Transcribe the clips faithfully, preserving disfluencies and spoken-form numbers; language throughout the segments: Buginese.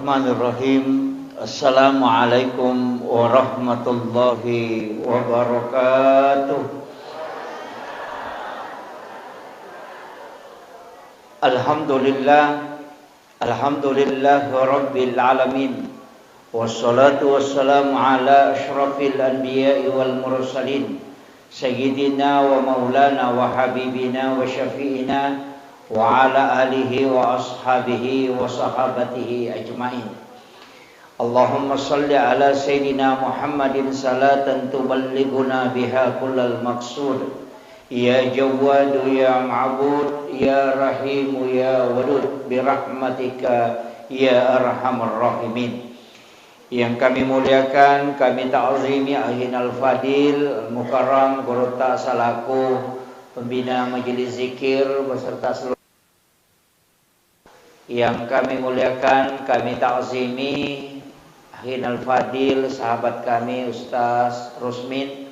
Bismillahirrahmanirrahim. Assalamualaikum warahmatullahi wabarakatuh. Alhamdulillah. Alhamdulillah rabbil alamin. Wassalatu wassalamu ala asyrafil anbiya'i wal mursalin. Sayyidina wa maulana wa habibina wa syafi'ina wa ala alihi wa ashabihi wa sahabatihi ajma'in. Allahumma salli ala sayyidina Muhammadin salatan tuballighuna biha kullal maqsud. Ya Jawwadu ya Ma'bud, ya Rahimu ya Wadud, birahmatika ya arhamar rahimin. Yang kami muliakan, kami ta'zimi Akhinal Fadil Al-Mukarram Gurutta selaku pembina majelis zikir beserta seluruh. Yang kami muliakan, kami ta'zimi Akhinal Fadil, sahabat kami Ustaz Rusmin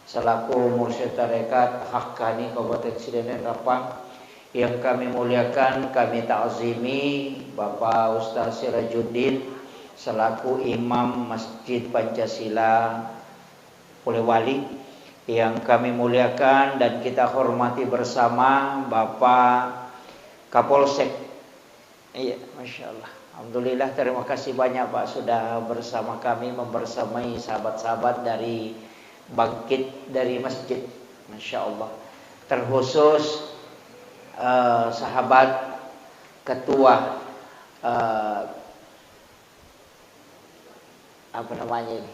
selaku Mursyid Tarekat Haqqani Kabupaten Sidenreng Rappang. Yang kami muliakan, kami ta'zimi Bapak Ustaz Sirajuddin selaku Imam Masjid Pancasila Polewali. Yang kami muliakan dan kita hormati bersama Bapak Kapolsek. Iya, Masya Allah. Alhamdulillah, terima kasih banyak, Pak, sudah bersama kami, membersamai sahabat-sahabat dari Bangkit dari Masjid. Masya Allah. Terkhusus, eh, sahabat ketua, eh, apa namanya ini?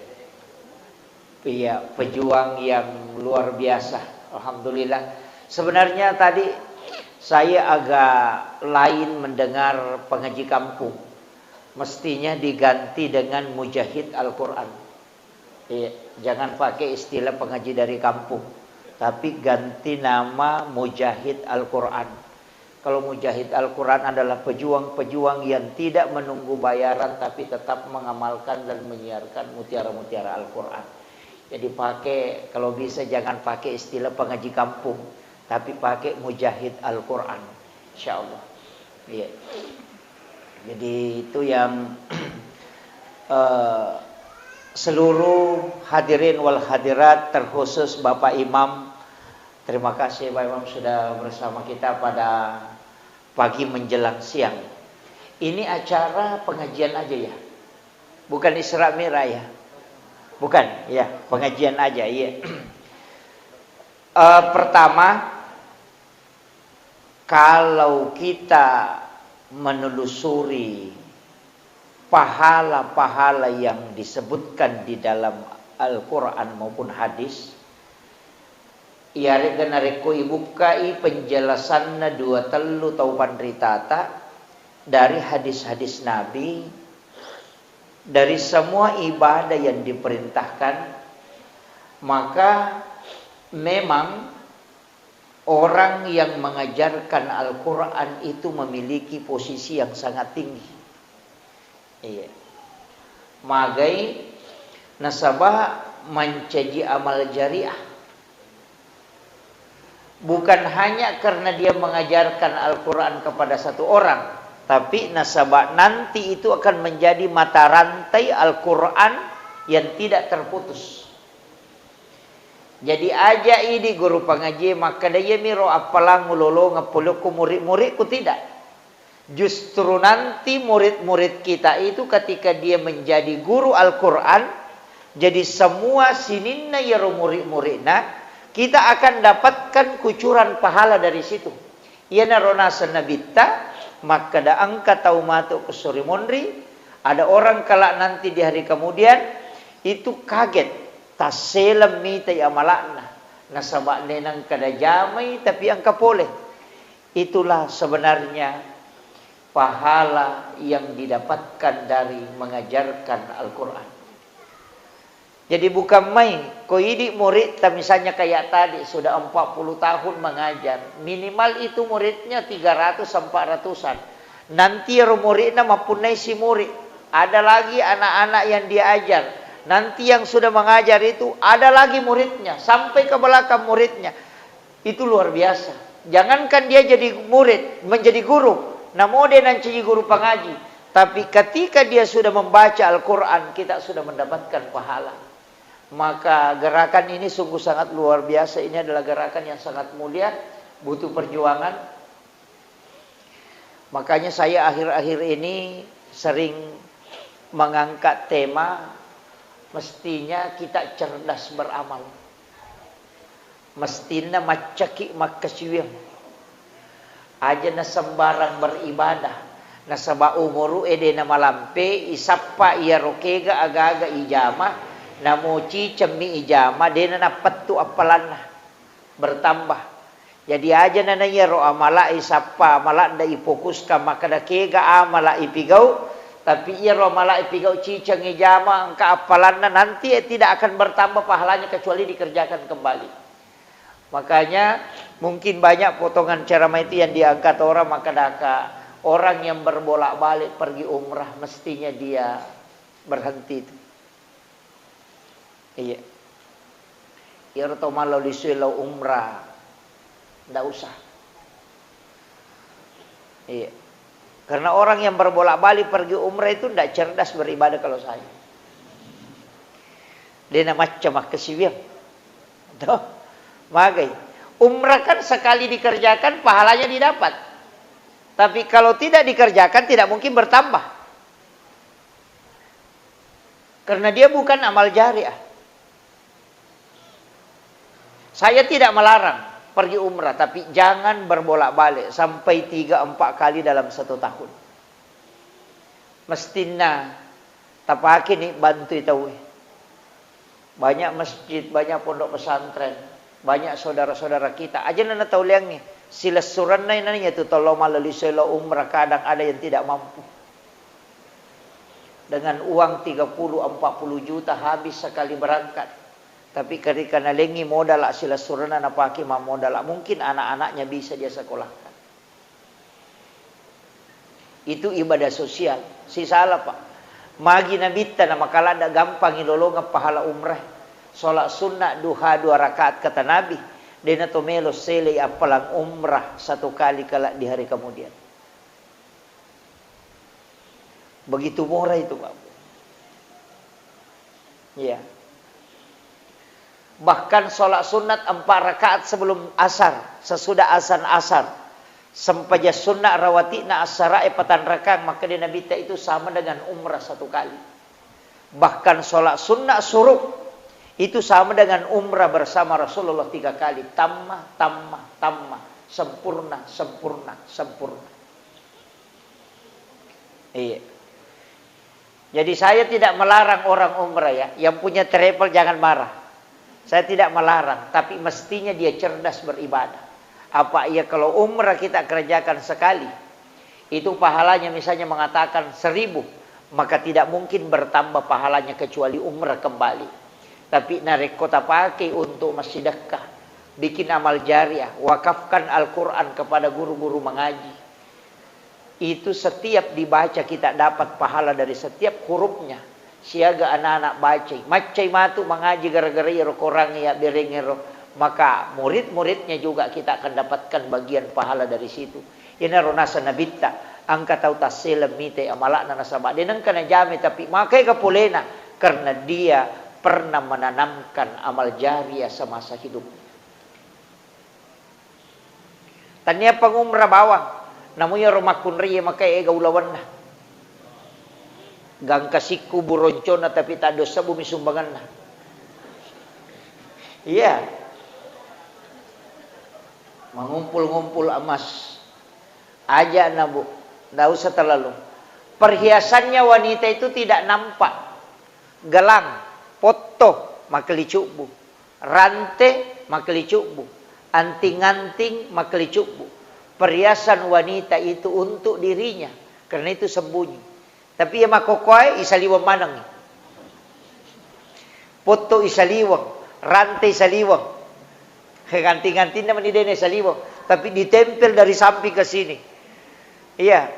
Iya, pejuang yang luar biasa. Alhamdulillah. Sebenarnya tadi saya agak lain mendengar pengaji kampung. Mestinya diganti dengan mujahid Al-Quran. Iya, jangan pakai istilah pengaji dari kampung, tapi ganti nama mujahid Al-Quran. Kalau mujahid Al-Quran adalah pejuang-pejuang yang tidak menunggu bayaran, tapi tetap mengamalkan dan menyiarkan mutiara-mutiara Al-Quran. Jadi pakai, kalau bisa jangan pakai istilah pengaji kampung, tapi pakai mujahid Al-Quran. Insya Allah. Iya. Jadi itu yang, eh, seluruh hadirin wal hadirat, terkhusus Bapak Imam. Terima kasih Pak Imam sudah bersama kita pada pagi menjelang siang. Ini acara pengajian aja ya? Bukan Isra Mi'raj ya? Bukan, ya, pengajian aja, iya. Eh, pertama, kalau kita menelusuri pahala-pahala yang disebutkan di dalam Al-Quran maupun hadis, iyaré'ga narékko ibukkai penjelasanna dua tellu tau panritata dari hadis-hadis Nabi, dari semua ibadah yang diperintahkan, maka memang orang yang mengajarkan Al-Quran itu memiliki posisi yang sangat tinggi. Iya. Magai nasaba mancaji amal jariah. Bukan hanya karena dia mengajarkan Al-Quran kepada satu orang, tapi nasaba nanti itu akan menjadi mata rantai Al-Quran yang tidak terputus. Jadi aja idi guru pangaji makkeda, "Iyamiro appalang ulolongeng polokku murid-muridku," tidak. Justru nanti murid-murid kita itu ketika dia menjadi guru Al-Quran, jadi semua sininna iyaro murid-muridna, kita akan dapatkan kucuran pahala dari situ. Iyanaro naseng Nabitta, makkeda engka tau matu ko sori monri, ada orang kelak nanti di hari kemudian, itu kaget, tasseleng mitai amala'na, nasaba nenang kada jamai tapi engka pole. Itulah sebenarnya pahala yang didapatkan dari mengajarkan Al-Quran. Jadi bukan main, ko idi muridta misalnya kayak tadi sudah empat puluh tahun mengajar, minimal itu muridnya tiga ratus empat ratusan. Nanti ro muridna mappunnai si murid, ada lagi anak-anak yang dia ajar. Nanti yang sudah mengajar itu ada lagi muridnya, sampai ke belakang muridnya. Itu luar biasa. Jangankan dia jadi murid, menjadi guru, namo de nancaji guru pangaji, Tapi ketika dia sudah membaca Al-Quran, kita sudah mendapatkan pahala. Maka gerakan ini sungguh sangat luar biasa. Ini adalah gerakan yang sangat mulia, butuh perjuangan. Makanya saya akhir-akhir ini sering mengangkat tema, mestinya kita cerdas beramal. Mestinna maccaki makkasiwiang. Aja na sembarang beribadah. Nasaba umuru'e de namalampe, isappa iyaro kega aga-aga ijama, namo cicemmi ijama, de na nappettu appalanna. Bertambah. Jadi aja na iyaro amala isappa, amala nda ifokuskang makkeda kega amala ipigau, tapi iyaro amala ipigau ciceng ijama, engka appalanna, nanti tidak akan bertambah pahalanya kecuali dikerjakan kembali. Makanya mungkin banyak potongan ceramah itu yang diangkat orang, makkedaka orang yang berbolak-balik pergi umrah mestinya dia berhenti itu. Iya. Iyaro tau mallau lisue lao umrah, ndak usah. Iya. Karena orang yang berbolak-balik pergi umrah itu ndak cerdas beribadah kalau saya. De na macca makkasiwiang. Toh? Magai. Umrah kan sekali dikerjakan, pahalanya didapat. Tapi kalau tidak dikerjakan, tidak mungkin bertambah. Karena dia bukan amal jariah. Saya tidak melarang pergi umrah, tapi jangan berbolak-balik sampai tiga empat kali dalam satu tahun. Mestinna tapake ni bantui tauwe. Banyak masjid, banyak pondok pesantren, banyak saudara-saudara kita. Aja na tauliangngi, silessurenna inanna tu tollo mallisoi lo umrah, kadang ada yang tidak mampu. Dengan uang tiga puluh, empat puluh juta habis sekali berangkat. Tapi ketika nalengi modal silessurenna napake mammodal, mungkin anak-anaknya bisa dia sekolahkan. Itu ibadah sosial. Sisala, Pak. Magi Nabitta na makaladda gampang ilolongeng pahala umrah. Sholat sunnah duha dua rakaat kata Nabi, dena to melo selei appalang umrah satu kali kelak di hari kemudian. Begitu murah itu, Pak. Iya. Bahkan sholat sunat empat rakaat sebelum asar, sesudah azan asar, sempajang sunat rawati'na asarae patang rakaat, maka di Nabitta itu sama dengan umrah satu kali. Bahkan sholat sunat suruk itu sama dengan umrah bersama Rasulullah tiga kali, tamma, tamma, tamma, sempurna, sempurna, sempurna. Iya. Jadi saya tidak melarang orang umrah ya, yang punya travel jangan marah. Saya tidak melarang, tapi mestinya dia cerdas beribadah. Apa iya kalau umrah kita kerjakan sekali, itu pahalanya misalnya mengatakan seribu, maka tidak mungkin bertambah pahalanya kecuali umrah kembali. Tapi narekko tapake untuk massidekka, bikin amal jariah, wakafkan Al-Quran kepada guru-guru mengaji, itu setiap dibaca kita dapat pahala dari setiap hurufnya. Siaga anak-anak bacai. Maccai matu mangaji gara-gara iyaro Korang iya berengngero. Maka murid-muridnya juga kita akan dapatkan bagian pahala dari situ. Iyanaro naseng Nabitta, engka tau tasseleng mitai amala'na nasaba de nengka najamai, tapi makaega polena karena dia pernah menanamkan amal jariah semasa hidupnya. Tania pangumra bawang, namu iyaro makkunrai maka ega ulawenna. Gangka sikku buroncona tapi taddo sebbu mi sumbanganna. Iya. Mengumpul-ngumpul emas. Aja na, Bu. Ndak usah terlalu. Perhiasannya wanita itu tidak nampak. Gelang, potto, makkelicubbu. Rante, makkelicubbu. Anting-anting, makkelicubbu. Perhiasan wanita itu untuk dirinya, karena itu sembunyi. Tapi iya makkokkoe isaliweng manengngi. Potto isaliweng, rante isaliweng. Anting-antingna mani dena isaliweng, tapi ditempel dari samping ke sini. Iya,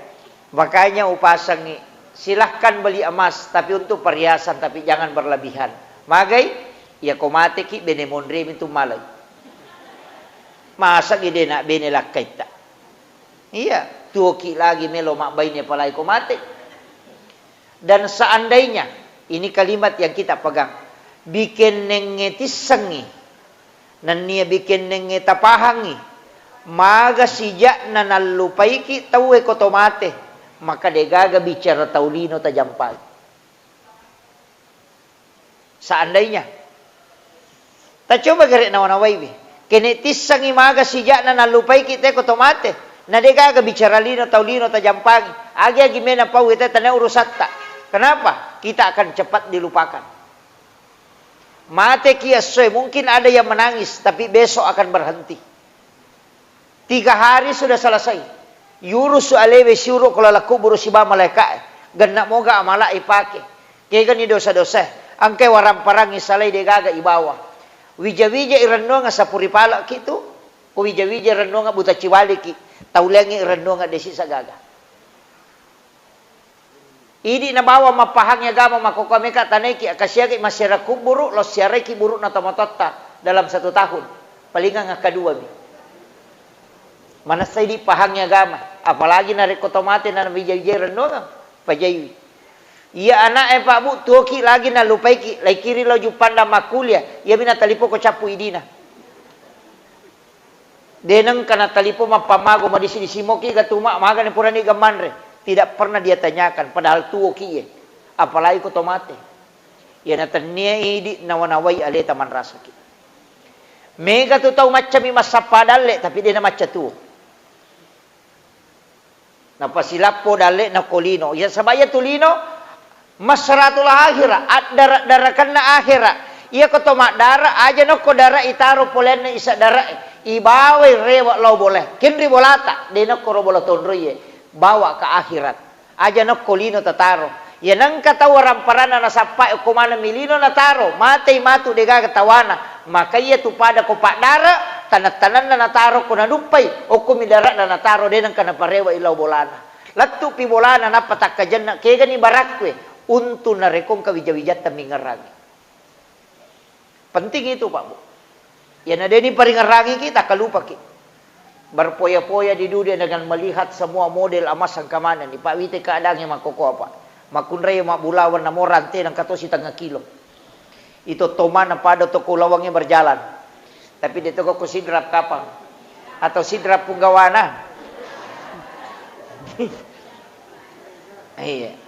makanya upasangi, silahkan beli emas, tapi untuk perhiasan, tapi jangan berlebihan. Magai, iya ko mateki, bene monremi tu malai. Masa gede nak bene lakkaitta. Iya, tuoki lagi melo mabbaine palai ko mate. Dan seandainya, ini kalimat yang kita pegang, bikennengnge tissengngi, nennia bikennengnge tapahangngi, maga sija'na nallupaiki tauwe ko to mate, maka degaga bicara tau lino tajampai. Seandainya, tacoba gare nawa-nawaiwi. Kene tissengngi maga sija'na nallupaiki te ko to mate. Na degaga bicara lino tau lino tajampangi. Agi-agi mena pau te tane urusatta. Kenapa? Kita akan cepat dilupakan. Mateki essoe, mungkin ada yang menangis, tapi besok akan berhenti. Tiga hari sudah selesai. Yurusu alewe siuro ko laleng kuburu siba malaeka'e. Genna moga amala ipake. Kegani dosa-dosa. Angkai waramparangngi salai degaga ibawa. Wija-wija irennuanga sapuri palekki tu. Ko wija-wija irennuanga buta ciwaliki. Tauleangngi irennuanga desi sagaga. Idi nabawa mappahang agama makkokkoe meka tanaiki, akasiagi massiara kubburu, lo siaraiki buru'na tomatoatta dalam satu tahun. Palingang akkaduami. Manessa idi pahang agama, apalagi narekko to mate na wija-wijai rennuangeng, pajaiwi. Iya ana'e, Pak Bu, tuoki lagi nallupaiki, laikiri lao Juppandang makkuliah, iyami natalipoko cappu idina. De nengka natalipong mappammago madisi-disi moki ga tuma magani purani ga manre. Tidak pernah dia tanyakan, padahal tuo ki ye. Apalagi ko to mate. Iya natennia idi nawa-nawai aleta manrasaki. Mega tu tau maccami massappa dalle, tapi de namacca tuo. Napasilappo dalle'na ko lino. Iya, saba' iyatu lino masratul akhirah, addara-darakenna akhirah. Iyako to maddara, aja nokko dara itaro polenna isa dara, ibawai rewe lao bola. Kenri bolata, de nokko ro bola tonroie, bawa ka akhirat. Aja nokko lino tataro. Iya nengka tau waramparanna nasappae okko maneng mi lino nataro, matei matu degaga tawana, maka iyatu pada ko paddara, taneng-tanenna nataro ko naduppai, okko mi dara'na nataro, de nengka naparewe lao bolana. Lettu pi bolana nappa takkajenna, kegani barakkue, untu narekko engka wija-wijatta mingerangi. Penting itu, Pak Bu. Iyana deni paringerrangiki, takkalupaki. Berpoya-poya di dunia dengan melihat semua model emas engka manenni. Pak, wite keadaannya makkokoa, Pak. Makkunrai mabbulawang namo rante nengka to sitengnga kilo. Itu tomana pada toko lawangnge berjalan. Tapi de toko ko sidrap kapang. Atau sidrap punggawana. Iya.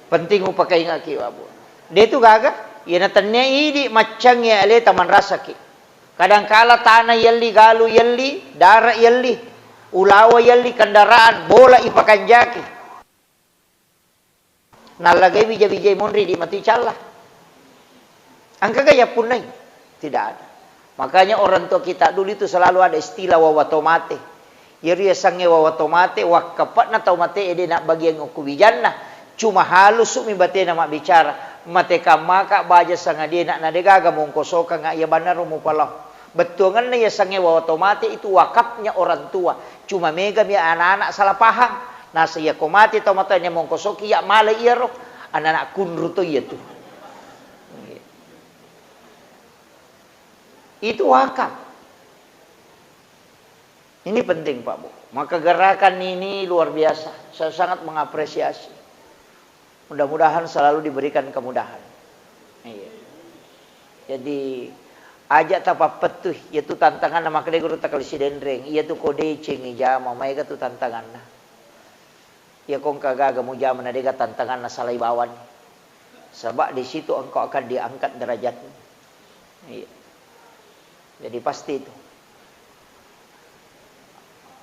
Penting upakaingaki, Pak Bu. De tu gaga, iyana tennia idi maccangngi aleta manrasaki. Kadangkala tana yelli, galu yelli, dara yelli, ulawa yelli, kendaraan, bola ipakanjaki. Nallagai wija-wijai monri di matu icalla. Engkaga yappunnai? Tidak ada. Makanya orang tua kita dulu itu selalu ada istilah wawa tomate. Iyaro yasengnge wawa tomate, wakkape'na tau mate ede nabbagiang okko wijanna. Cuma halusu mi batena mabbicara. Mate kammaka baja sangadie na, na degaga mongkosokanga iya bannaro mupalao. Bettuangenna yasengnge wawa tomate itu wakafnya orang tua. Cuma mega mi anak-anak salah paham. Nasa iyako mate tau matoa mongkosoki iya male iyaro. Anak-anak kunru to iyatu. Itu wakaf. Ini penting, Pak Bu. Maka gerakan ini luar biasa. Saya sangat mengapresiasi. Mudah-mudahan selalu diberikan kemudahan. Iya. Jadi, aja tapappettui, iyatu tantanganna, makkedai guru takalisi denreng, iyatu ko deceng ijama, maega tu tantanganna. Iyako engka gaga mujama na dega tantanganna salai bawani. Saba di situ engkau akan diangkat derajatmu. Iya. Jadi pasti itu.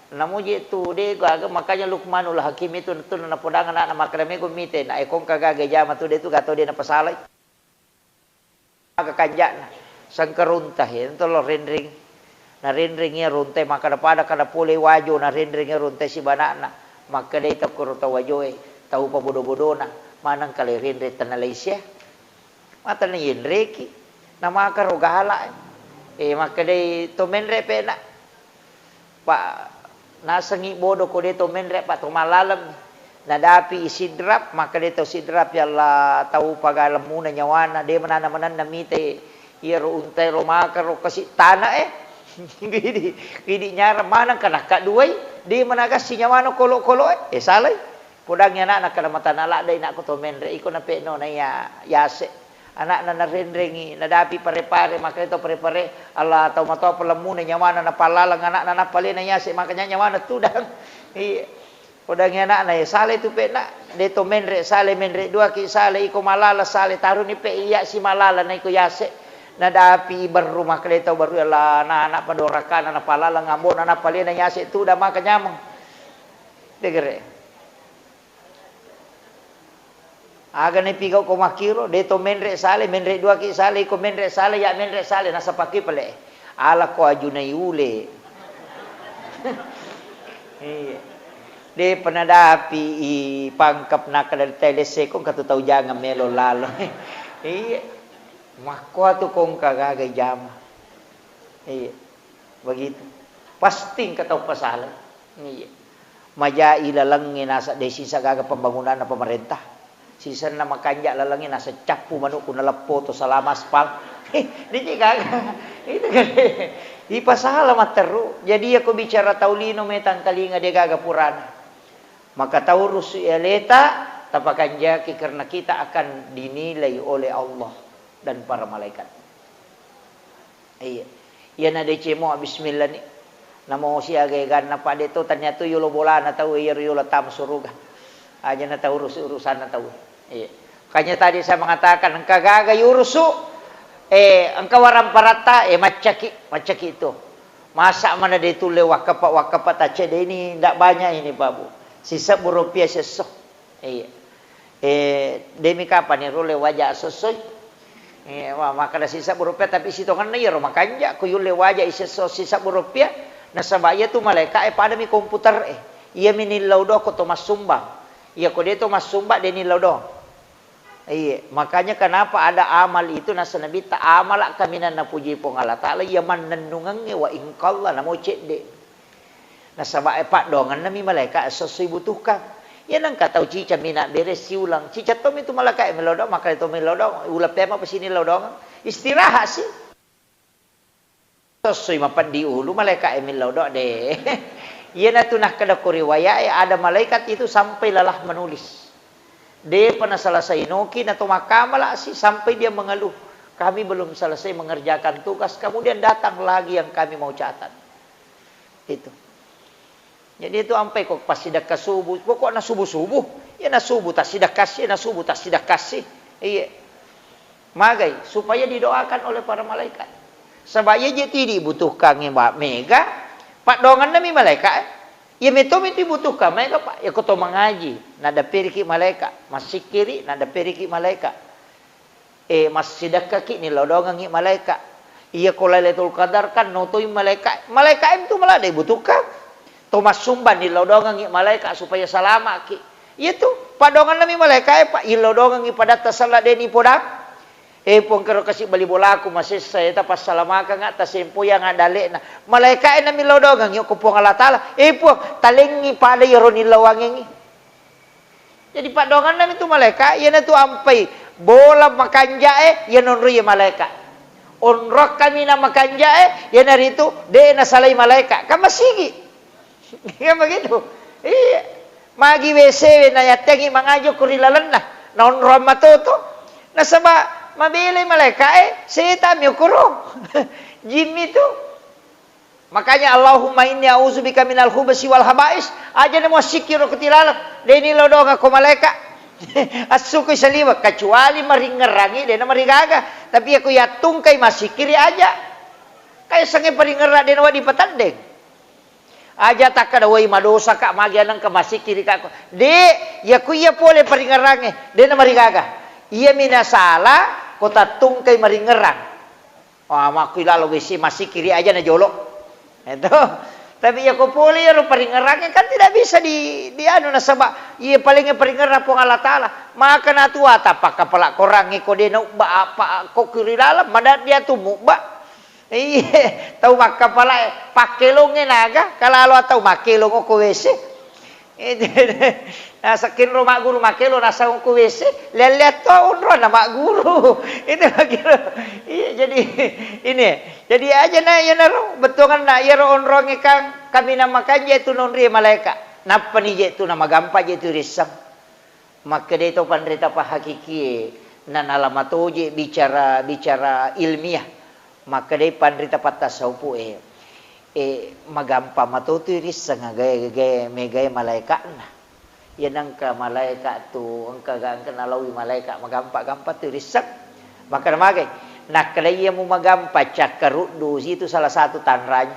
Namuji tu de gaga, makanya Luqmanul Hakim itu tu napodangan anak makkeda mego mite, na eko engka gaga jama tu de tu gato de napasalai. Aga kanja'na, sengkerunta, he, ento lo renreng. Narenreng iya runtai, makkada-pada kada pole wajo, narenreng iya runtai sibana'na. Makkedai tokkoro tau wajoe, tau pabodo-bodona, maneng kale renreng tenna laisia. Mata na yenreki, namaka ro gala, eh. Eh, makkedai to menre pena. Pa nasengngi bodo ko de to menre, pa to mallaleng. Nadapi i Sidrap, makkeda to Sidrap, ya Allah, tau pagalemmuna nyawana, de manana manenna mite iyaro untae ro maka ro kasi tana, eh. Idi, idi nyarang maneng kana kaduai, de managassi nyawana kolo-kolo, eh. Eh, salai. Podangngi ana'na kada matana ladde inakku to menre iko nape'no na iya yase. Ana'na narenrengi, nadapi pare-pare, makale to pare-pare, Allah tau matoa palemmuna nyawana napallalang ana'na nappalena yase, makanya nyawana tudang. Iya. Podangngi ana'na, eh, sale tu pe'na, de to menre sale, menre duaki sale, iko malala sale, taruni pe iya si malala na iko yase. Nadapi berru makale tau berru Allah na anak padorakana napallalang ambona nappalena yase tudang maka nyameng. Degere. Aga napigau ko makkiro, de to menre sale, menre duaki sale, iko menre sale, ya menre sale, nasapaki pale. Ala ko ajunai ule. Iya. De penadapi i pangkep nakada tele sekong katu tau jangan melo lalo. Iya. Makko tu kongka gaga jama. Iya. Begitu. Pasti engka tau pasala. Iya. Majai lalengnge naseng de sisa gaga pembangunanna pemerintah. Sisenna makanja lalengnge naseng cappu manukku naleppo to salama aspal. Diji gaga. Itu kan. Ipasala matteru. Jadi iyako bicara tau lino metang kalinga de gaga purana. Maka taurusu aleta tapakanjaki karena kita akan dinilai oleh Allah dan para malaikat. Iya. Iyana decemo bismillah ni. Namo siaga eganna pade to tania tu yolo bolana tau iyaro yolo tama suruga. Aja na tau urus urusanna tau. Iya. Makanya tadi saya mengatakan engka gaga yurusu, eh, engka waramparatta, eh, maccaki, maccaki itu. Masa mana de tulle wakkapa wakkapa tacce de ini ndak banyak ini Pak Bu. Sisebbu rupiah sesso. Iya. Eh, demi kapan ni rulle waja sossoi? Eh, wa-, makkada sisebbu rupiah, tapi sitongenna iyaro makanja, ko yulle waja isesso sisebbu rupiah, nasaba iya tu malaika e padami komputer e. Iyami nillau doang ko to massumbang. Iya ko de to massumbang, de nillau doang. Iya, makanya kenapa ada amal itu nasa Nabitta, amala kaminang napuji Puang Allah Ta'ala, iya mannennungengnge wa ingkalla namo cedde. Nasaba, eh, paddoangennami malaika esso-esso ibutuhkan. Iya nengka tau cica mina bere siulang. Cica tommi tu malaika e mellau doang, makkeda to mellau doang, uleng pema pasi nillau doang. Istirahat si. Esso-essoi mapeddi ulu malaika e mellau doang de. Iyanatu nakkeda ko riwayat e ada malaikat itu sampai lelah menulis. Depa naselesai noki nato makkamala si sampai dia mengeluh. Kami belum selesai mengerjakan tugas, kemudian datang lagi yang kami mau catat. Itu. Jadi itu ampai ko passidekka subuh, pokokna subuh-subuh, iya na subuh tassidekka si, iya na subuh tassidekka si. Iya. Magai, supaya didoakan oleh para malaikat. Saba iya je ti dibutuhkan e, Mbak, mega, paddoangennami malaika e. Iya meto mi dibutuhkan, mega, Pak. Iya ko to mangaji, nadapperiki malaika, massikkiri, nadapperiki malaika. Eh, massidekkaki, nillau doangengngi malaika. Iya ko Lailatul Qadar kan notoi malaika. Malaika e tu malah de butuhkan. To massumbang nillau doangengngi malaika supaya salamaki. Iya tu, paddoangennami malaika e, Pak, illau doangengngi padatta sella de ni podang. Eh, Puang, kero kasi bali bolaku masessa, eh, tapassalamakengnga, tasempoyangnga dalle'na. Malaika e namillau doangengngi ko Puang Allah Taala. Eh, Puang, talengngi pada iyaro nillauangengngi. Jadi paddoangennami tu malaika, iyanatu ampai bola makanjae, iya nonroi malaika. Onrong kaminang makanjae, iyanaritu de nasalai malaika. Kan masigi. Kan begitu. Iya. Magi W C we nayattengi mangaji ko ri lalenna. Naonrong matoto. Nasaba mabelai malaika e, setang mi okoro. Jimmi tu. Makanya, "Allahumma inni a'udzubika minal khubsi wal khaba'is." Aja na muassikkiro ko tilaleng, de nillau doangeng ko malaika. Assukui saliweng, kecuali maringngerangi, de na marigaga. Tapi iya ko yattungkai massikkiri aja. Kaissengnge paringngerang de na wedding pateddeng. Aja takkeda, "Woi, madosaka, magi anengka massikkirika ko." De, iya ko iya pole paringngerangnge, de na marigaga. Iyami nasala ko tattungkai maringngerang. Wah, makku ilalo W C massikkiri aja na jolo. Itu. Tapi iya ko pole iyaro paringngerangnge kan tidak bisa di, di anu, nasaba iya palengnge paringngerang Puang Allah Taala. Maka natua tapakka pala korangnge ko de na ubba apa ko kiri dalam, mada dia tu mubba. Iye, tau makkapala e, pakkelongnge naga, kalalo tau makkelong ko W C. Nasekkenro magguru makkelo nasang ko W C, lea-lea to onronna magguru. Itu makkelo. Iya, jadi ini. Jadi aja na iyanaro bettuanna iyaro onrongnge kan kaminang makanja tu nonri malaika. Nappani je tu namagampang je tu risseng. Makkedai to panrita pahakikie, nanala matoje bicara, bicara ilmiah. Makkedai panrita pattasaupu e, e, magampang matotu risseng agae, gae, megae malaeka'na. Iya nengka malaeka tu, engka ga, engka nalaui malaeka, magampang-gampang tu risseng. Makkeda magai, nakkeda iya mu magampang cakkaruddu, situ salah satu tanranya.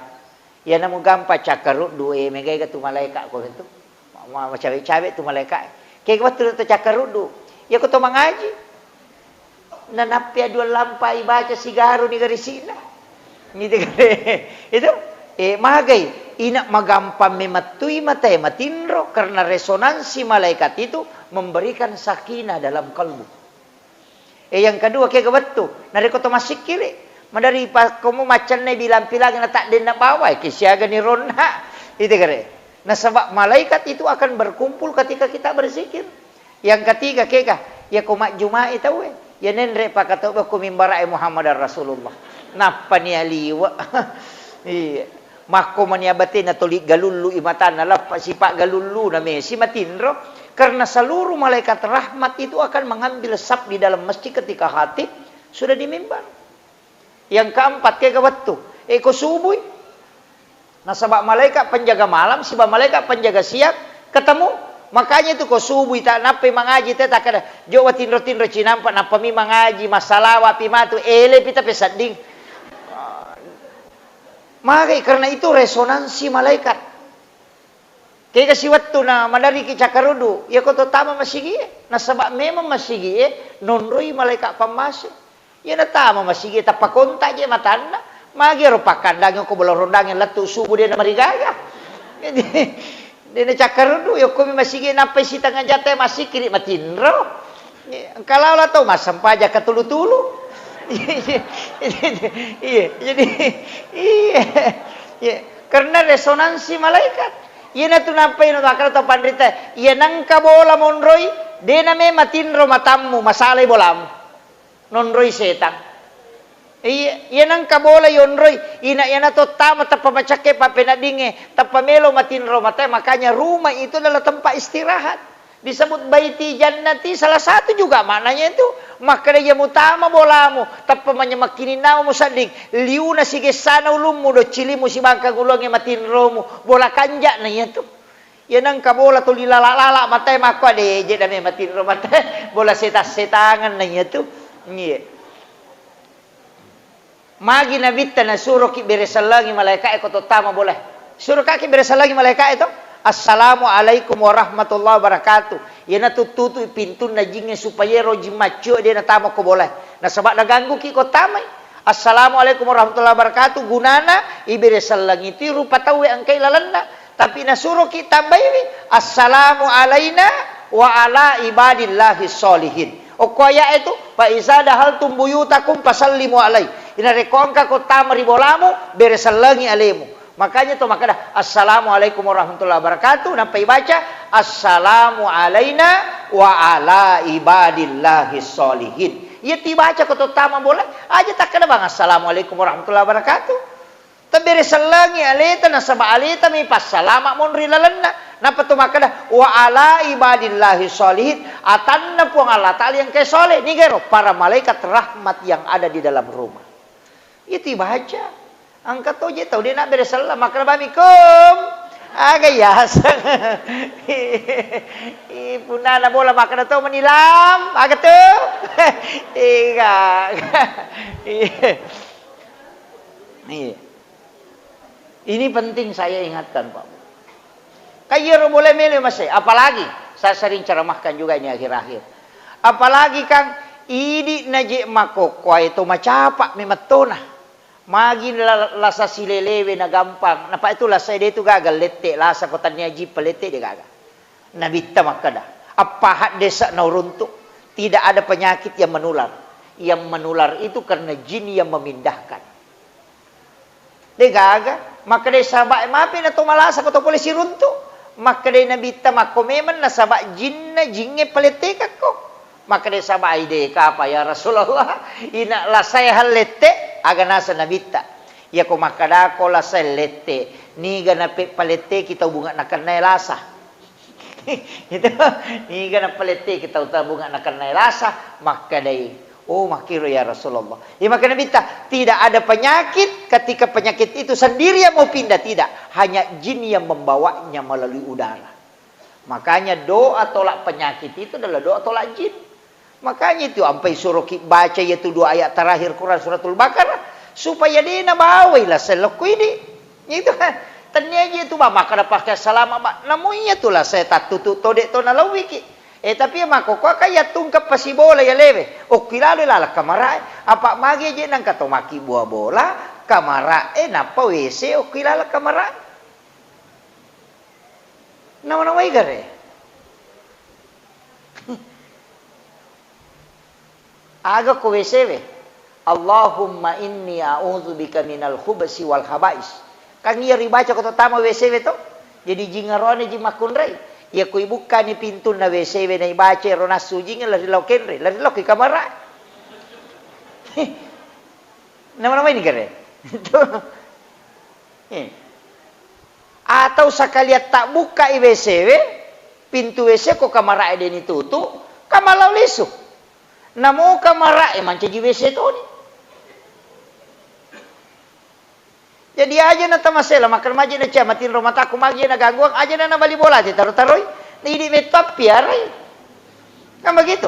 Iyana mugampang cakkaruddu, eh, megaega tu malaeka ko tu. Ma-, ma-, macawe-cawe tu malaeka. Kega wettu to cakkaruddu. Iya ko to mangaji. Nanappi dua lampa ibaca sigaruni garisi'na. Gitu kan. Itu, eh, magai. Ina magampang memettui matae matinro karena resonansi malaikat itu memberikan sakinah dalam kalbu. E, yang kedua, kega wettu. Narekko to massikkiri, madari pakkomu maccennai bilang-pilang na taddenna bawai, ke siagani ronna. Itu kere. Nasaba malaikat itu akan berkumpul ketika kita berzikir. Yang ketiga, kega, ya ko majjumai tauwe. Ya nenre pakatau ko mimbara'e Muhammadar Rasulullah. Nappa nia liwe. Iya. Makko mani abatena toli galullu i matanna, lappa sipa galullu na mesi matinro, karena seluruh malaikat rahmat itu akan mengambil saf di dalam masjid ketika khatib sudah di mimbar. Yang keempat, kega wettu, eko subui. Nasaba malaikat penjaga malam, siba malaikat penjaga siang, ketemu. Makanya itu ko subui tak nappai mangaji te takkeda, jo watinro-tinro cinampa, nappa mi mangaji, massalawa pi matu, ele pi tapi sedding. Magai, karena itu resonansi malaikat. Kega siwettu na madariki cakkaruddu, iya ko to tama masigie, nasaba memang masigie nonroi malaikat pammase. Iya natama masigie tappa kontak je matanna, magi ero pakkandangi ko bola rondangi lettu subuh de namarigaga. Jadi, de nacakkaruddu, yokkomi masigie nappai sitengah jam te massikkiri matinro. Iya, engka lalo tau massempajang katulu-tulu. Iya, iya, iya, jadi, iya, iya. Karena resonansi malaikat. Iyanatu nappai no makkeda to panrita, iya nengka bola monroi, de name matinro matammu, masalai bolamu. Nonroi setang. Iya, iya nengka bola yonroi, ina iyana to tama tappa macakke pappeneddingnge, tappa melo matinro matae, makanya rumah itu adalah tempat istirahat. Disebut baiti jannati, salah satu juga maknanya itu. Makkeda iya mutama bolamu, tappa manyamekkininnamu musedding, liuna sigessana ulummu, doccilimu sibangkang uluangnge matinromu, bola kanja'na iyatu. Iya nengka bola tuli lala-lala matae makko ade je dame matinro matae, bola setang-setanganna iyatu. Iya. Magi Nabitta nasuroki bere sellengi malaeka'e ko tottama bolae. Surokaki bere sellengi malaeka'e to, "Assalamu alaikum warahmatullahi wabarakatuh." Iyana tuttutu pintunna jingnge supaya ero jing maccio de natama ko bolae. Nasaba nagangguki ko tamai. "Assalamu alaikum warahmatullahi wabarakatuh." Gunana ibere sellengi tu rupa tauwe engkai lalenna. Tapi nasuroki tambaiwi, "Assalamu alaina wa ala ibadillahi sholihin." Okko aya'e tu, "Fa iza dahaltum buyutakum fasallimu alai." Inarekko engka ko tama ri bolamu, bere sellengi alemu. Makanya to makkeda, "Assalamu alaikum warahmatullahi wabarakatuh." Nappa ibaca, "Assalamu alaina wa ala ibadillahi sholihin." Iya tibaca ko to tama bola, aja takkeda bang, "Assalamu alaikum warahmatullahi wabarakatuh." Tabere sellengi aleta, nasaba aleta mi passalama monri lalenna. Nappa to makkeda, "Wa ala ibadillahi sholihin," atanna Puang Allah Ta'ala yang ke soleh. Nigero para malaikat rahmat yang ada di dalam rumah. Itu ibaca. Engka to je tau de nabbere selleng, makkeda bami, "Kum." Aga yaseng. Ih, punana bola makkeda to meni lam, aga tu? Iga. Iya. Ini penting saya ingatkan, Pak Bu. Kan iyaro bola melo mase, apalagi saya sering ceramahkan juga ini akhir-akhir. Apalagi kan idi naje makokkoe to macapa memettona. Magi la-, lasa silelewe na gampang. Napa itu lasa de tu gaga lette, lasa ko tania jipa lette de gaga. Nabitta makkeda, "Appaha desa na uruntu, tidak ada penyakit yang menular. Yang menular itu karena jin yang memindahkan." De gaga, makkeda sahabat, "Mapi na to malasa ko to pole siruntu?" Makkeda Nabitta, "Makko memang nasaba jinna jinge palettekakko." Makkeda sahabat, "Ai de kapa ya Rasulullah, ina lasae hallette?" Aga nasa Nabitta, "Iya ko makkedako lasae lette, niga nape paletteki tau bunga nakennae lasa?" Itu, niga napaletteki tau tabunga nakennai lasa, makkedai, "Oh, makkiro ya Rasulullah." Iya, makkeda Nabitta, "Tidak ada penyakit ketika penyakit itu sendiri yang mau pindah, tidak. Hanya jin yang membawanya melalui udara." Makanya doa tolak penyakit itu adalah doa tolak jin. Makanya itu ampai suroki baca iyatu dua ayat terakhir Quran Suratul Baqarah supaya de nabawai lasa lokko idi. Itu kan. Tennia ji itu ba makkeda pakai salama ba. Namu iyatu lasa tattutu to de to nalawiki. Eh, tapi iya makkokkoe kan yattungka pasibola iya lewe. Okki lalo laleng kamarae. Apa magi je nangka to makkibua bola, kamarae nappa W C okki laleng kamarae. Nawa-nawai gare. Aga ko W C we? "Allahumma inni a'udzubika minal khubsi wal khaba'is." Kan iya ribaca ko to tama W C we to. Jadi jingarone ji makkunrai. Iya ko ibukkani pintunna W C we na ibaca ro nassu jinge lari lao kenre, lari lao ki kamara. Nama-nama ini gare. Eh. Atau sakalian tabbukkai W C we, pintu W C ko kamara'e de nitutu, kamalao lisu. Namo kamara'e mancaji W C toni. Jadi aja na tamasela, makan maji na cia, matinro mataku magi na gangguang, aja na nabali bola te taro-taroi. Na idi metto appiarai. Kan begitu.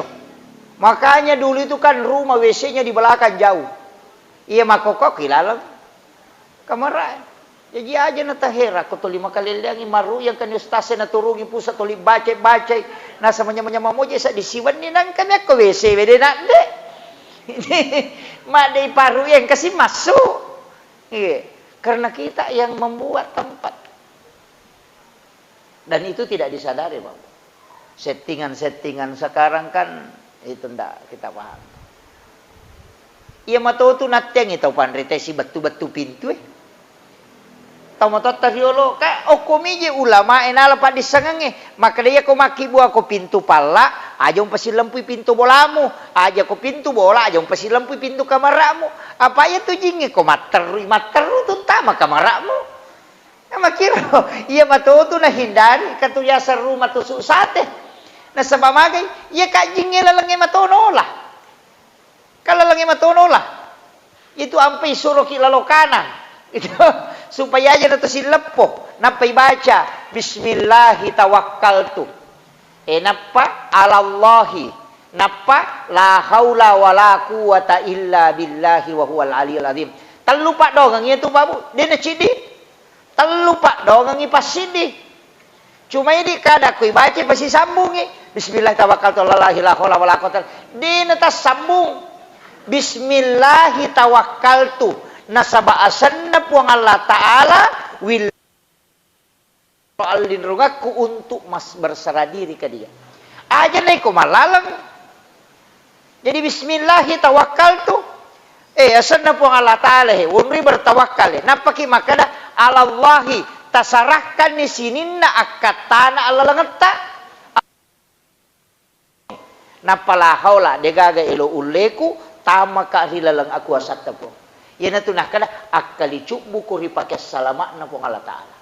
Makanya dulu itu kan rumah W C-nya di belakang jauh. Iya makkokkoe ki laleng kamarae. Jaji aja na tahera ko toli makalelleangi maru yang kan ustaz e naturungi pusa toli baca-bacai nasa manyama-nyama moje sa disiwenni nangka mi akko W C we de nadde. Madde paru yang kasi masuk. Iya. Karena kita yang membuat tempat. Dan itu tidak disadari, Bapak. Settingan-settingan sekarang kan itu ndak kita paham. Iya matotu nattiangi tau panrita sibettu-bettu pintu e. Tau matotta riolo, ka okko mije ulama e nala paddissengengnge. Makkeda iya ko makkibua ko pintu palla, aja umpasilempui pintu bolamu, aja ko pintu bola, aja umpasilempui pintu kamara'mu. Apa iya tu jingnge ko matterrui, matterru tu tama kamara'mu. Nah, makkiro, iya matotu nahindari, katu biasa rumah tusuk sate. Nasaba magai, iya kajingnge lalengnge matono lah. Kan lalengnge matono lah. Itu ampai suroki lalo kanang. Itu supaya aja na to sileppo. Nappai baca, "Bismillahi tawakkaltu." Eh, nappa alallahi. Nappa la haula wala quwwata illa billahi wa huwal aliyul azim. Tellu paddongengngi itu, Babu. Dena ciddi. Tellu paddongengngi passiddi. Cuma idi kada ko ibaca pasisambungngi. Bismillah tawakkaltu alallahi la haula wala quwwata. Dena tassambung. Bismillahi tawakkaltu. Nasaba asenna Puang Allah Ta'ala will allinrungakku untuk mas-, berserah diri ke Dia. Aja naiko malaleng. Jadi bismillahi tawakkaltu. Eh, asenna Puang Allah Ta'ala he, wonri bertawakkal he. Nappaki makkeda, "Alallahi, tasarahkanni sininna akkattana allalengetta." Nappa la haula, degaga elo ulleku tamaka ri laleng akuasatta, Puang. Iyanatu nakkeda, akkalicubbuku ri pake salama'na Puang Allah Ta'ala.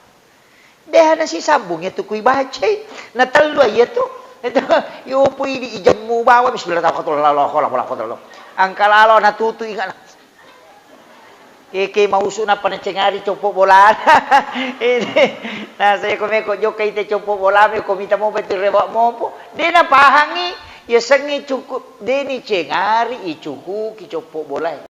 Deha nasisambung iyatu kui bacai, na tellu iyatu. Itu, yopo idi ijemmu bawa, bismillah, tawakkaltu, la haula wala quwwata illa billah. Angka lalo natutu ingat. Eke mausu nappa nacengari coppo bolana. Ini, nah, saya ko meko jokka ite coppo bolame, ko mita mopa tu rewa mopo. De napahangi, yasengnge cukup, de ni cengari, icukuki coppo bolae.